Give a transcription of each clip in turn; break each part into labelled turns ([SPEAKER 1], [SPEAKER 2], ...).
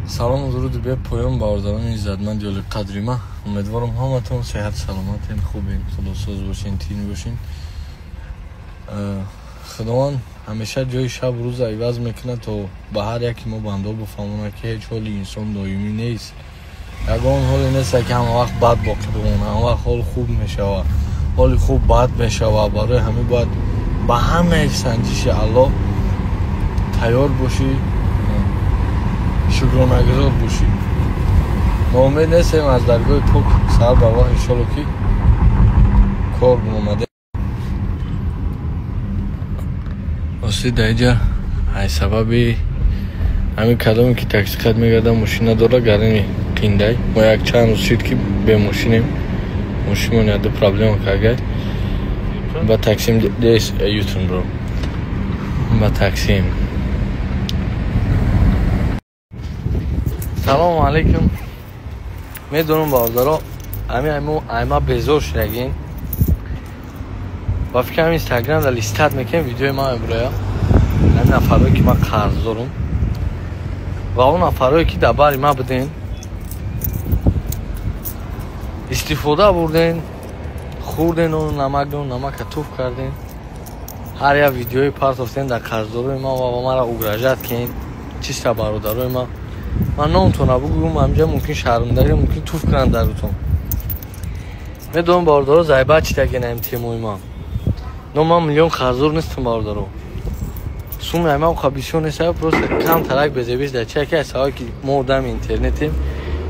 [SPEAKER 1] Салому дуруди бепоён бародарони иззатманди олиқадри ман. Умедворам ҳаматон сеҳат саломатен, хубен, худосоз бошен, тин бошен. Худованд ҳамеша ҷои шаб рӯза иваз мекунад, то ба ҳар яке мо бандо бифаҳмонад, ки ҳеҷ ҳоли инсон доимӣ нест. Ягон ҳоле нест, ки ҳама вақт бад боқӣ бимонад. Ҳама вақт ҳол хуб мешавад, ҳоли хуб бад мешавад. Барои ҳамин бояд ба ҳамаи санҷиши Аллоҳ тайёр бошӣ, шукронагузор бошӣ. Ноумед нестем аз даргоҳи пок. Саҳар ба вақт иншолло ки кор омада. Рости дар инҷа ай сабаби ҳамин кадоме ки такси қад мегардам, мошин надора, гарини қиндай. Мо як чанд рӯз шид, ки бемошинем. Мошинмон яду проблема каргай. Ба таксим дес ютун бро. Ба таксим. Салому алейкум. Медонам, бародаро, ами айма безор шудагин. Ба фикрам, Инстаграм дар листать мекунем, видеои ман мебуроя. Ҳамин нафарое ки ман қарз дорум ва он нафарое ки дар бари ман буден, истифода бурден, хӯрден, он намак, он намака туф карден, ҳар як видеои партофтен дар қарздорои ман ва маро угрожать кен. Чиста, бародарои ман, ман номтона бугӯм ҳамҷа, мумкин шармдаги, мумкин туф кунанд дар рӯтон. Медонам, бародаро, зайба чидаген ҳам темои ман. Но ман миллион қарздор нестам, бародаро. Суми ама оқа бисёр нест, просто кам тарак безебиш дар чи яке савол, ки мо одами интернетем.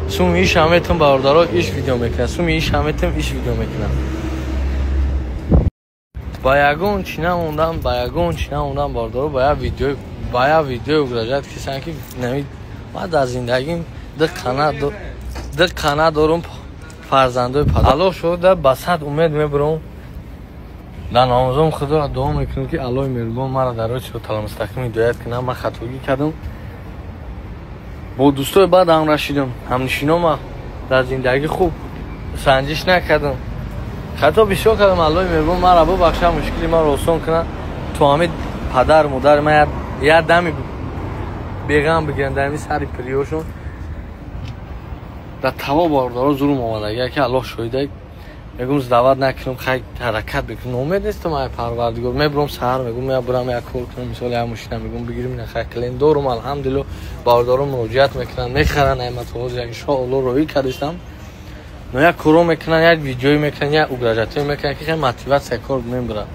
[SPEAKER 1] Суми иш ҳаметам, бародаро, иш видео мекунам, суми иш ҳаметам, иш видео мекунам. Ба ягон чӣ намондам, ба ягон чӣ намондам, бародаро. Ба як видеои угрожать кисан, ки нами ман дар зиндагим ду қана дорум, фарзандои падар. Аллоҳ шоҳида, ба сад умед мебурам, дар намозом худоро дуо мекунам, ки Аллоҳи меҳрубон маро дар роҳи сироталмустақим ҳидоят кунад. Ман хатогӣ кардам, бо дӯстои бад ҳамроҳ шидам, ҳамнишинома дар зиндагӣ хуб санҷиш накардам, хато бисёр кардам. Аллоҳи меҳрубон маро бубахшад, мушкили маро осон кунад, то ҳамин падару модари ман як дами беғам бигиранд дар ҳамин сари пириёшон. Дар таво бародаро зулм омадагия, ки Аллоҳ шоҳида, мегум сдавать накунам, хай ҳаракат бикунам. Ноумед нестам ай Парвардигор. Мебурам саҳар, мегум я бурам, як кор кунам, мисол як мошина мегум бигирим. Ина хай клиент дорум, алҳамдулилло, бародаро муроҷиат мекунанд, мехаранд. Айматҳоз иншоалло роҳӣ кардистам, но як коро мекунанд, як видеое мекунанд, як угрожать ое мекунанд, ки хай мотивация кор мебурад.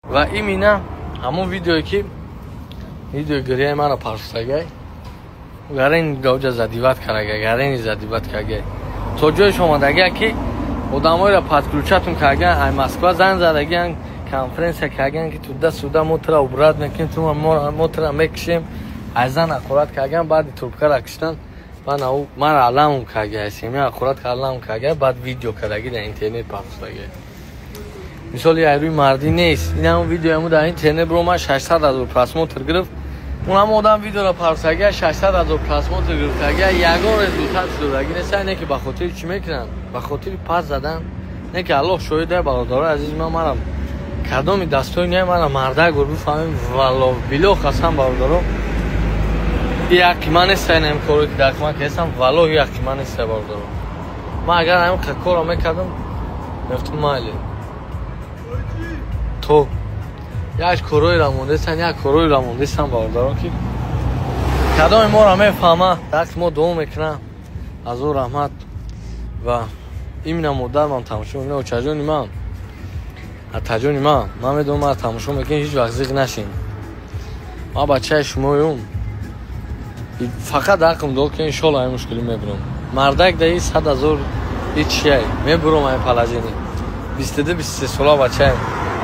[SPEAKER 1] Ва имина ҳамон видеое, ки видеои гирияи маро партофтагай, гарени гаоҷа задевать карага, гарени задевать карага, то ҷоеш омадагия, ки одамоеро подключать ун карган, ай Москва занг задагиян, конференсия карган, ки туда сюда мо тура убрать мекунем, ту мо тура мекушем. Ай зан ақурат карган, баъди трубкара киштан мара аламум карга, семья ақурат аламум карга, баъд видео кардаги, дар интернет партофтагия. Мисоли ай рӯи мардӣ нест. Ин ҳамон видеояму дар интернет биромад, 600 000 просмотр гирифт. Он ҳама одам видеоро партофтагия, 600 000 просмотр гирифтагия, ягон результат додагӣ нест. Не ки ба хотири чӣ мекунанд? Ба хотири пас задан. Не ки Аллоҳ шоҳида, бародарои азизи ман, марам кадоми дастои не, мара мардак гур бифаҳмем. Валло било қасам, бародаро, яқи ман нест ин коро, ки дар ман кесам. Валлоҳ, яқи ман нест, бародаро. Ман агар ҳамин корро мекардам, мефтум майли. То як корҳоеро мондестан, як корҳоеро мондестан, бародарон, ки кадоми моро мефаҳма, даст мо дуо мекунам. Азо раҳмат. Ва имина модармам тамошо мекунад, очаҷони ман, атаҷони ман, ман медонам, мара тамошо мекунед, ҳеҷ вақт зиқ нашин. Ман бачаи шумоюм, фақат ҳақм дуо кунед, иншолло ай мушкилӣ мебурам. Мардак даи 100 000 ҳеҷ чиай мебурам ай положение. 22, 23 сола бачаем.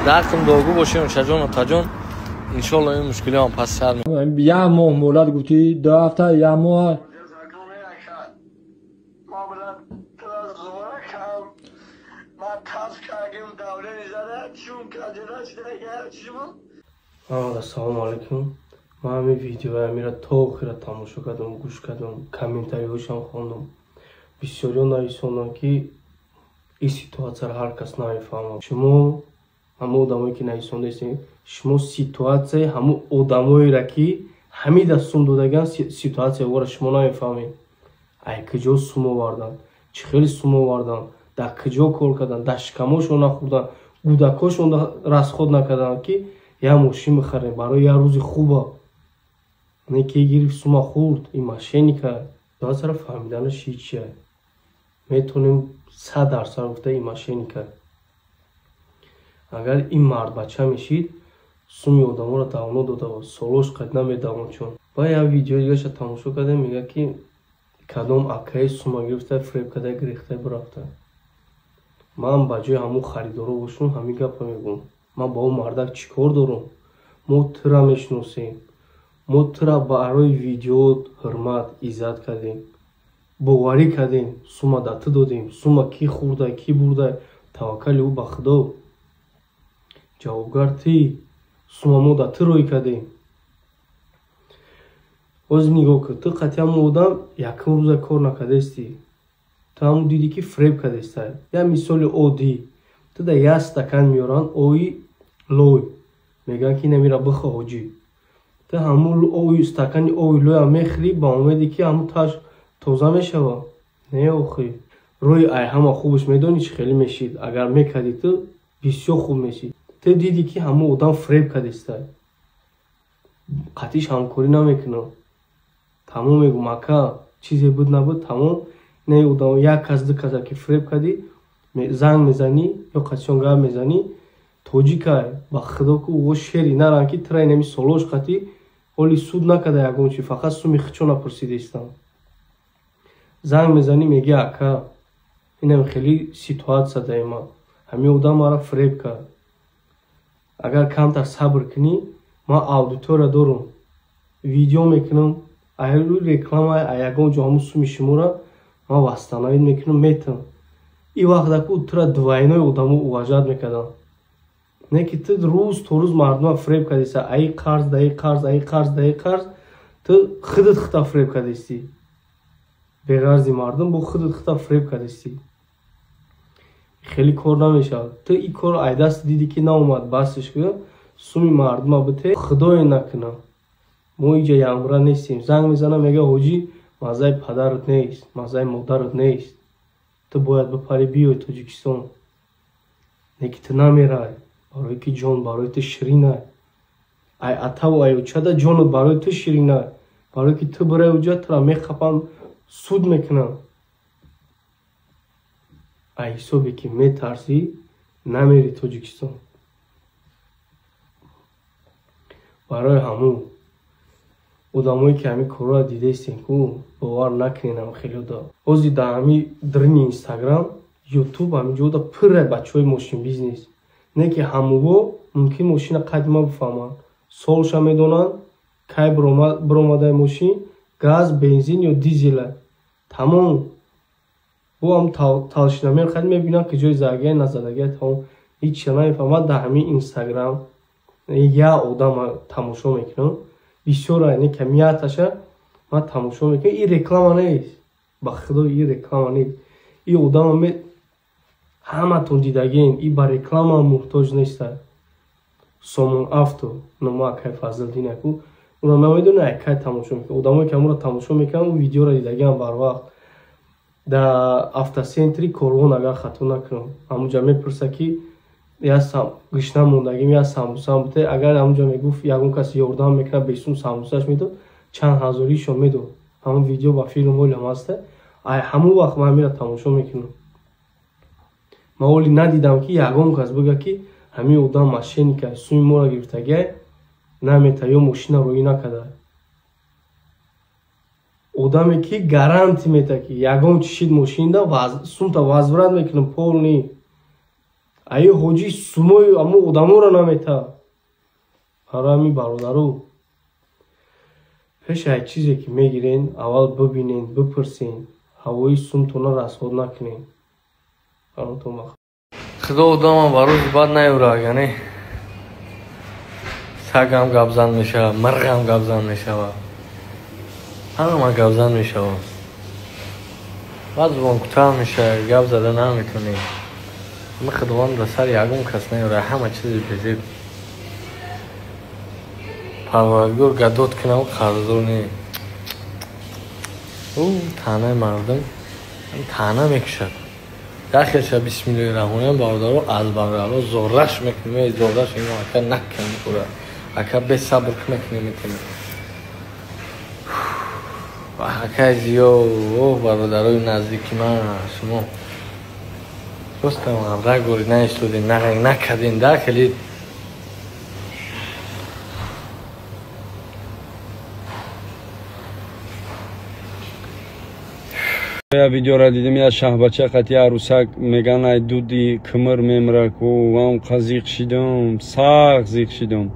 [SPEAKER 1] Ҳақм дуогӯ бошед, очаҷон, атаҷон, иншолло ин мушкилиам пас сар.
[SPEAKER 2] Як моҳ муҳлат гуфтӣ, 2 ҳафта, як моҳ.
[SPEAKER 3] Ассалому алайкум. Ман ҳамин видеои амира то охира тамошо кардам, гӯш кардам, комментариҳошам хондам. Бисёриҳо нависонданд, ки ин ситуатсияро ҳар кас намефаҳмад. Шумо Ҳамон одамое ки нависондаистем, шумо ситуатсияи ҳамон одамоеро, ки ҳамида сум додаган, ситуатсияи ора шумо намефаҳмед. Ай куҷо сум овардан, чӣ хеле сум овардан, дар куҷо кор кардан, дар шикамошон нахӯрдан, гудакошон расход накардан, ки як мошин бихарем барои як рӯзи хуба. Не ки гирифт сума хӯрд, ин мошенника. Ситуатсияро фаҳмиданаш ҳичия. Метавонем 100% гуфта, ин мошенника. Агар ин мардбача мешид, суми одаморо давно дода буд, солош қад намедавон чун. Ба як видеои дигаша тамошо кардем, мегӯяд, ки кадом акаи сума гирифта, фиреб карда, гирехта бирафта. Ман ба ҷои ҳамун харидоро бошум, ҳамин гапро мегӯм. Ман ба он мардак чӣ кор дорам? Мо тура мешиносем. Мо тура барои видео ҳурмат, иззат кардем. Боварӣ кардем, сума да ту додем. Сума кӣ хӯрда, кӣ бурда, таваккали ӯ ба Худо. Ҷавобгар ти, сума мо да ту рӯй кардем. Ҳозир нигоҳ кун, ту қатъи ҳамон одам якум рӯза кор накардаистӣ. Ту ҳамун дидӣ, ки фиреб кардаиста. Як мисоли оддӣ. Ту да як стакан меоранд ои лой. Мегӯянд, ки инамира бихӯ, ҳоҷӣ. Ту ҳамун ои стакани ои лоя мехӯрӣ ба умеде, ки ҳамун таш тоза мешавад. Не, охи. Рӯи ай ҳама хубаш медонӣ чӣ хеле мешид. Агар мекардӣ, ту бисёр хуб мешид. Ту дидӣ, ки ҳамун одам фиреб кардаиста. Қатъиш ҳамкорӣ намекунам. Тамом мегӯм, ака, чизе буд набуд, тамом. Не одам як кас, ду каса ки фиреб кардӣ, занг мезанӣ ё қатъишон гап мезанӣ, тоҷикай, ба худо ку о шери наран, ки тура инами солош қатъи ҳоли суд накарда ягон чи, фақат суми хичона пурсидаистам. Занг мезанӣ, мегӯӣ: ака, инам хеле ситуатсия даима, ҳамин одам маро фиреб кард. Агар камтар сабр кунӣ, ман аудитория дорам, видео мекунам, ай реклама, ай ягон ҷо ҳамун суми шуморо ман восстановить мекунам, метам. Ин вақта ку тура двойной одамо уважать мекарданд. Не ки ту рӯз то рӯз мардума фиреб кардиса, аи қарз, даи қарз, аи қарз, даи қарз, ту худат хута фиреб кардистӣ. Беғарзи мардум бо худат хута фиреб кардистӣ. Хеле кор намешавад. Ту ин корро ай даст дидӣ, ки наомад, басш ку, суми мардума бите, худое накуна. Мо иҷа ямра нестем. Занг мезанам, мега: ҳоҷӣ, маззаи падарат нест, маззаи модарат нест. Ту бояд бипарӣ биёй Тоҷикистон. Не ки ту намерай, барое ки ҷон барои ту ширинай. Ай атаву ай очада ҷонат барои ту ширинай. Барое ки ту бирай уҷа, тура мехапанд, суд мекунанд. Ай ҳисобе ки метарсӣ, намери Тоҷикистон. Барои ҳамун одамое ки ҳамин корро дидаистем ку, бовар накунед ҳам хеле да. Ҳозир дар ҳамин дрини Инстаграм, Ютуб, ҳамин ҷода пурра бачаҳои мошин бизнес. Не ки ҳамуво мумкин мошина қадима бифаҳманд. Солша медонанд, кай биромадаи мошин, газ, бензин ё дизела. Тамом. Бо ҳам толщиномер қад мебинанд, ки ҷои задагия, назадагия, тамом. Ҳеҷ чиза намефаҳмад. Дар ҳамин Инстаграм як одам тамошо мекунам. Бисёр не камияташа ман тамошо мекунам. Ин реклама нест. Ба худо, ин реклама нест. Ин одама ҳаматон дидагиен, ин ба реклама муҳтоҷ неста. Сомон Авто, нома акай Фазлиддин аку. Ура намедонӣ ай кай тамошо мекунам. Одамое ки ҳамонро тамошо мекунанд, ӯ видеоро дидагиам барвақт. Дар автосентри Корвон, агар хато накунам, ҳамунҷа мепурса, ки як гушна мондагим, як самбусам бите. Агар ҳамунҷа мегуфт, ягон кас ёрдам мекард, бесум самбусаш медод, чанд ҳазоришон медод. Ҳамон видео ба филм ҳолам ҳаста. Ай ҳамон вақт ман ҳаминро тамошо мекунам. Ман ҳоли надидам, ки ягон кас бигӯяд, ки ҳамин одам мошенника, суми моро гирифтагиай, намета ё мошина роӣ накарда. Одаме ки гарантия мета, ки ягон чи шид мошинда, сумта возврат мекунам полный. Аи ҳоҷӣ сумои ҳамон одаморо намета. Барои ҳамин, бародару, пеш ай чизе ки мегирен, аввал бибинен, бипурсен, ҳавои сумтона расход накунен.
[SPEAKER 1] Худо одамам ба рӯзи бад наёра, агане сагам гапзан мешавад, мирғам гапзан мешавад, ҳама гапзан мешавад. Баъд зубонкӯтаҳ мешавад, гап зада наметонӣ. Ма Худованд дар сари ягон кас наёра, ҳама чизи безеб. Парвардигор гадот кунам, қарздор не. Ӯ таънаи мардум таъна мекушад. Яхеша бисмиллоҳи раҳмонирраҳим бародаро, аз бародаро зорраш мекунем, зорраш мекунем, ака накунем кора. Ака бесабр мекунем метем. Акай зиё, оҳ бародарои наздики ман, шумо просто рагори наистодем, накардем, да хеле
[SPEAKER 4] Я видеора дидим, я шаҳбача қати арӯсак меган, ай дуди кимир мемра ку вам зиқ шидам, сахт зиқ шидам.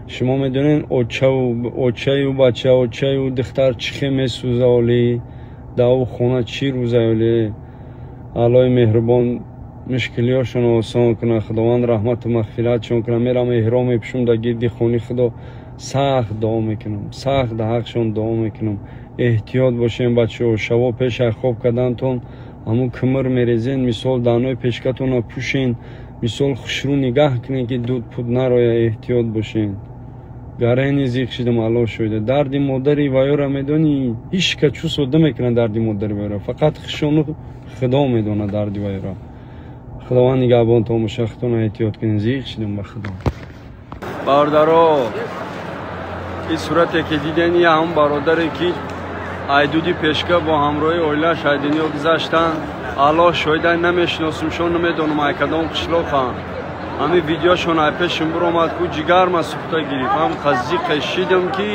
[SPEAKER 4] Шумо медонед очаю бача, очаю духтар чӣ хел месӯза оли, дар хона чӣ рӯза оли. Аллоҳи меҳрубон мушкилиҳошонро осон кунад, Худованд раҳмату мағфиратшон кунад. Мерам эҳром мепӯшам дар гирди хони Худо, сахт дуо мекунам, сахт дар ҳақшон дуо мекунам. Эҳтиёт бошем бачаҳо, шабо пеш аз хоб кардантон ҳамун кимир мерезен, мисол даҳнои пешкатонро пӯшен, мисол хушрӯ нигаҳ кунед ки дуд пуд нароя, эҳтиёт бошен. Гарени зиқ шидам, Аллоҳ шоҳида. Дарди модари ваёра медонӣ, ҳеҷ ка чӯ сода мекунад дарди модари ваёра, фақат хушону Худо медонад дарди ваёра. Худованд нигаҳбонтон боша, худтонро эҳтиёт кунед. Зиқ шидам ба Худо. Бародаро, ин сурате ки диден, ин ҳамон бародаре ки айдуди пешка бо ҳамроҳи оилааш ай дунё гузаштанд. Аллоҳ шоҳида, намешиносумшон, намедонам ай кадом қишлоқанд. Ҳамин видеошон ай пешим биромад ку ҷигарма сӯхта гирифт. Ҳам қазиқе шидам ки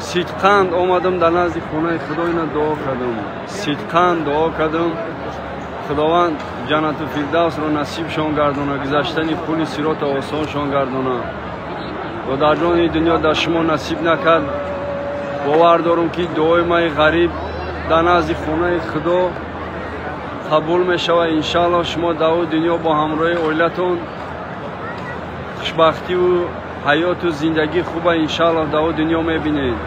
[SPEAKER 4] сидқанд омадам дар назди хонаи Худо, ина дуо кардам, сидқанд дуо кардам. Худованд ҷаннату фирдавсро насибшон гардона, гузаштани пули сирота осоншон гардона. Додарҷони дунё дар шумо насиб накард, бовар дорам ки дуои маи ғариб дар назди хонаи Худо қабул мешавад. Иншааллоҳ шумо дар ӯ дунё бо ҳамроҳи оилатон хушбахтиву ҳаёту зиндагии хуба иншааллоҳ дар ӯ дунё мебинед.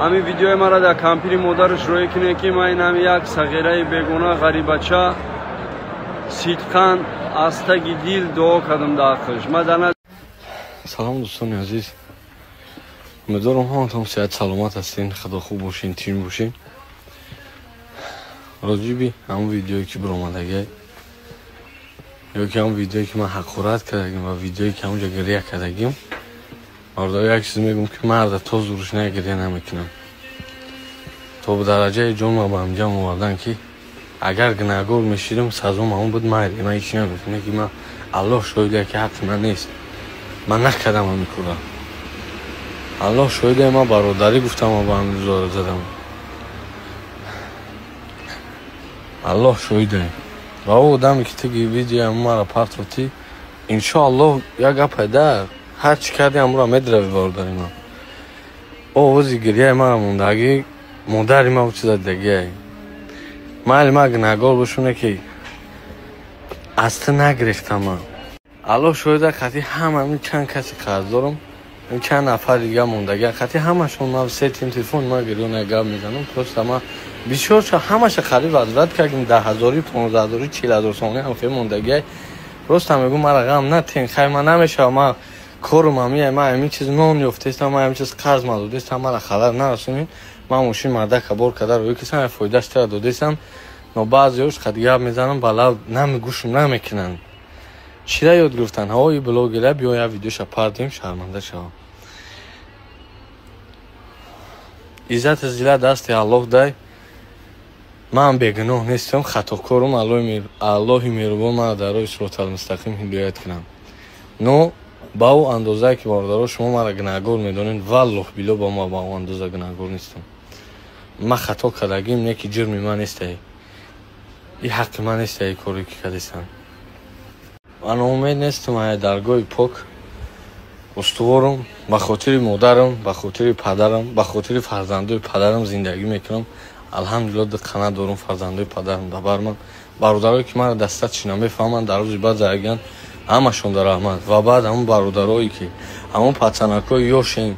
[SPEAKER 4] Ҳамин видеои маро дар кампири модараш роҳӣ кунед ки ман инам як сағираи бегуна ғарибача сидқан аз таги дил дуо кардам дар ҳаққаш. Ман дар
[SPEAKER 1] Салом дӯстони азиз, умедворам ҳаматон сиҳат саломат ҳастин, Худо хуб бошин, тинҷ бошин. Роҷиби ҳамон видеое ки биромадагай ё ки ҳамон видеое ки ман ҳақорат кардагим ва видеое ки ҳамонҷо гиря кардагим, бародаро як чиз мегӯм ки марда то зурӯш на гиря намекунам. То ба дараҷаи ҷонма ба ҳамҷам овардан ки агар гунаҳгор мешидам сазом ҳамон буд, майли ман ҳеҷ намегуфтам, ки ман Аллоҳ шоҳиде ки ҳаққи ман нест, ман накардам ҳамин кора. Аллоҳ шоҳиде, ман бародарӣ гуфтам ва ба ҳамин зора задам. Аллоҳ шоҳиде. Ва ӯ одаме ки теги видеои маро партофтӣ, иншоаллоҳ як гап пайда, ҳар чӣ кардӣ ҳамонро медравӣ бародари ман. Овози гиряи мара мондагӣ, модари ман ӯ чиза дидагиай. Майли ман гунаҳгор бошам, ки аз ту нагирифтам ман. Аллоҳ шоҳида, қатъи ҳама чанд каси қарз дорам, чанд нафар дига мондагӣ, қатъи ҳамашон ман се тим телефон ман гирёна гап мезанам. Просто ман бисёр ҳамаша қариб возврат кардем, 10 000, 15 000, 40 000 сомонӣ ҳам хеле мондагиай. Просто мегӯм мара ғам натен, хай ман намешавам, ман корум ҳамия, ман ҳамин чиз нон ёфтаистам, ман ҳамин чиз қарз ма додастам, мара халал нарасонед. Ман мошин мардака бор карда рӯй кисам, фоидааш тара додастам. Но баъзеҳош қад гап мезанам, бала намегӯшум намекунанд. Чира ёд гирифтан? Ҳавои блогера биё як видеоша пардем, шарманда шавам. Иззати зила дасти Аллоҳ дай. Ман бегуноҳ нестам, хатокорум, Аллоҳи меҳрубон маро дар роҳи сироталмустақим ҳидоят кунам. Но ба ӯ андозае ки бародаро шумо маро гунаҳгор медонед, валлоҳ било ба ма ба ӯ андоза гунаҳгор нестам. Ман хато кардагим, не ки ҷирми ман нестай, и ҳаққи ман нестай коре ки кардастам. Ман умед нестам ай даргоҳи пок устуворум, ба хотири модарам, ба хотири падарам, ба хотири фарзандои падарам зиндагӣ мекунам. Алҳамдулиллоҳ ду қана дорум, фарзандои падарам дар бар ман. Бародарое ки маро дастатшина мефаҳманд, дар рӯзи баъд заяган, ҳамашон дар раҳмат. Ва баъд ҳамон бародарое ки ҳамон пацанакҳои ёшен,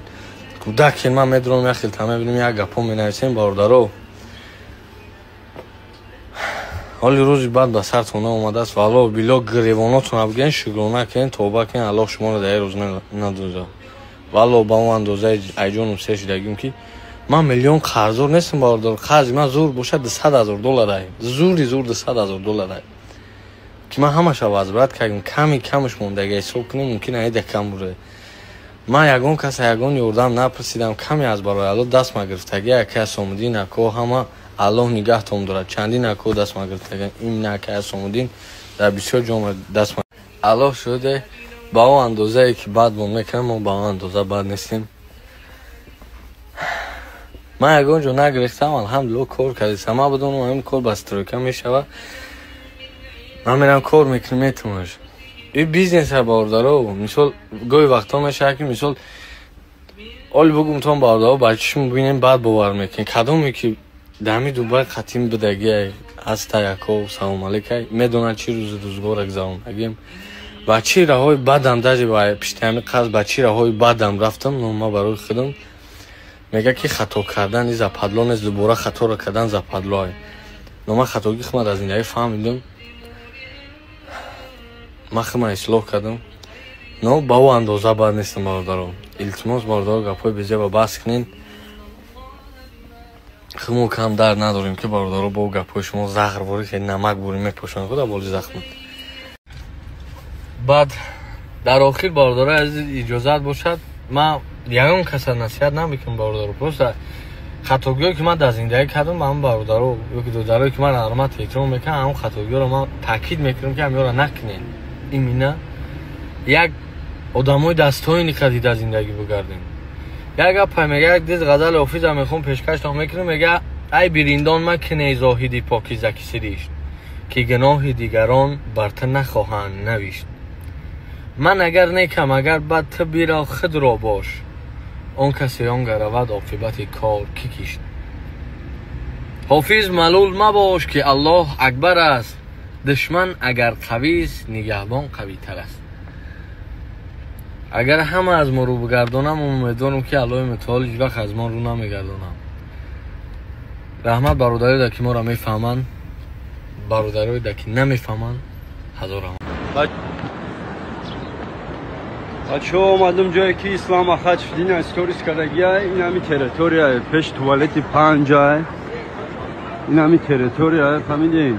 [SPEAKER 1] кӯдакен, ман медурам як хелта мебинем, як гапҳо менависем. Бародаро, Ҳоли рӯзи бад ба сартон омадааст. Валлоҳ било гиревонотона бигӯен, шукрона кунен, тавба кунен, Аллоҳ шуморо дар рӯз надозад. Валлоҳ ба он андозаи айҷону сер шидагим ки ман миллион қарздор нестам бародар. Қарзи ман зур бошад 200 000 доллар. Зури зур 200 000 доллар. Ки ман ҳамаша возврат кардем, ками камаш мондага ҳисоб кунем, мумкин айда кам буда. Ман ягон каса ягон ёрдам напурсидам, каме аз барои Аллоҳ даст ма гирифтага, яке Асомуддин ако ҳама Аллоҳ нигаҳтон дорад. Чандин ако даст ма гирифтага, ин ака Асомуддин дар бисёр ҷо даст ма. Аллоҳ шуде ба он андозае ки бад мон мекунам, мо ба он андоза бад нестем. Ман ягон ҷо нагирифтам, алҳамдулиллоҳ кор кардистам. Ман бидонам ҳамин кор ба стройка мешавад. Ман мерам кор мекунам, метавонаш. И бизнеса бародаро, мисол гоҳи вақтҳо мешавад ки мисол оли бугумтон бародаро ба чишм бинем, баъд бовар мекунем. Кадоме ки дар ҳами Дубай қатим бидагӣ ҳаста яко салом алейкай медонад чӣ рӯзи рӯзгора гузарондагим. Ба чӣ раҳои бадам даже ба пишти ҳами қарз ба чӣ раҳои бадам рафтам, но ман барои худам мега ки хато кардан и западло нест, дубора хаторо кардан западло. Но ман хатогӣ худам дар зиндагӣ фаҳмидам, ман худам ислоҳ кардам, но ба ӯ андоза бад нестам бародаро. Илтимос бародаро, гапҳои безеба бас кунед. Худмо кам дард надорем ки бародаро бо гапҳои шумо заҳр ворид хеле намак бурӣ мепошанд худа боли захмат. Баъд дар охир бародаро азиз иҷозат бошад, ман ягон каса насиҳат намекунам бародаро, просто хатогиҳое ки ман дар зиндагӣ кардам ба ҳамн бародаро ё ки додарое ки ман ҳурмат эҳтиром мекунам, ҳамон хатогиҳоро ман таъкид мекунам ки ҳамёро накунед. Имина як одамои дастҳои ниқа дида зиндагӣ бигардем. Як гапа мега, як диз ғазали Ҳофиза мехом пешкаштон мекунам, мега: ай бириндон макуней зоҳиди покизаки сиришт, ки гуноҳи дигарон бар ту нахоҳанд навишт. Ман агар некам, агар бад, ту биро худро бош, он касе он гаравад оқибати кор кӣ кишт. Ҳофиз малул мабош, ки Аллоҳ акбар аст, душман агар қавист, нигаҳбон қавитар аст. Агар ҳама аз мо рӯ бигардонам, умедворам ки Аллоҳи мутаол ҳеҷ вақт аз мо рӯ намегардонам. Раҳмат бародароеда ки моро мефаҳманд, бародароеда ки намефаҳманд, ҳазор раҳмат.
[SPEAKER 4] Бачаҳо, омадам ҷое ки Ислам Махачев дина сторис кардагия. Ин ҳами территория пеш туалети панҷай, ин ҳами территория, фаҳмидем.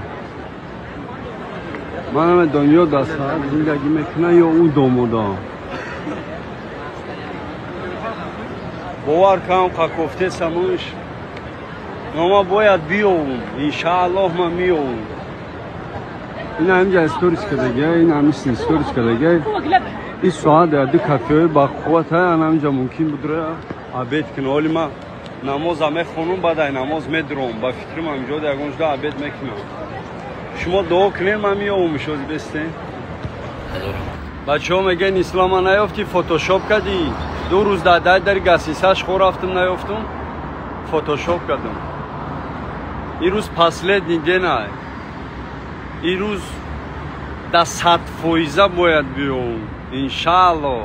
[SPEAKER 4] Ман намедонам, ё дар саҳат зиндагӣ мекунам, ё ӯ домода. Бовар кам қакофте самуш, но ман бояд биёвум, иншааллоҳ ман меёвум. Ин ҳаминҷа сторис кардагия, ин ҳами сторис кардагия. Ин соат ду кафеҳои бақувват ҳай, ҳаминҷа мумкин будра обед кунам. Ҳоли ман намоза мехонам, баъд ай намоз медуром. Ба фикрам ҳаминҷо ягон ҷода обед мекунам. Шумо дуо кунед, ман меёвум шози бестен. Бачаҳо мегӯянд Ислама наёфтӣ, фотошоп кардӣ. 2 рӯз дар дай дари гасисаш хор рафтам, наёфтум, фотошоп кардам. Ин рӯз последний день ай, ин рӯз да 100% бояд биёвум, иншааллоҳ.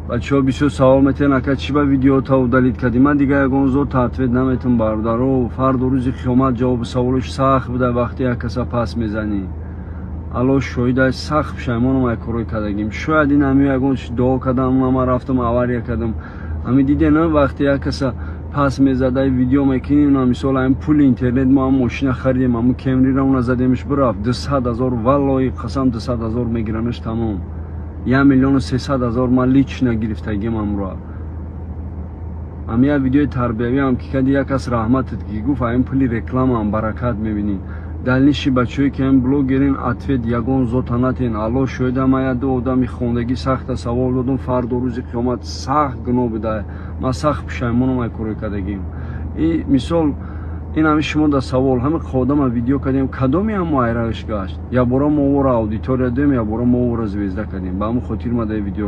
[SPEAKER 4] Бачаҳо бисёр савол метиҳанд: ака, чӣ ба видеота удалить кардӣ? Ман дигар ягон зот ответ наметам бародаро. Фардо рӯзи қиёмат ҷавоби саволош сахт буда. Вақте як каса пас мезанӣ, Аллоҳ шоҳида, сахт пушаймонам ай корҳои кардагим. Шояд ин ҳами ягон чи дуо кардам, ман рафтам авария кардам. Ҳами диде на, вақте як каса пас мезадай, видео мекунӣ, на мисол ҳамин пули интернет мо ҳам мошина харидем, ҳамун Кемрира уна задемиш, бирафт 200 000. Валлоҳи қасам, 200 000 мегиранаш, тамом. 1 300 000 ман лично гирифтагим амро. Ҳами як видеои тарбиявиам ки кади, як кас раҳматат ки гуфт, ҳамин пули рекламаам баракат мебинӣ. Далниши бачаҳое ки ҳамин блогерин, ответ ягон зота натен. Аллоҳ шоҳида, ман як ду одами хондагӣ сахта савол додум. Фардо рӯзи қиёмат сахт гуноҳ буда. Ман сахт пушаймонам ай корҳои кардагим. И мисол ин ҳами шумо да савол: ҳами одама видео кардем, кадоми ҳамо айравиш гашт? Якбора мо ӯро аудитория додем, якбора мо ӯро звезда кардем. Ба ҳамин хотир ма дар видео.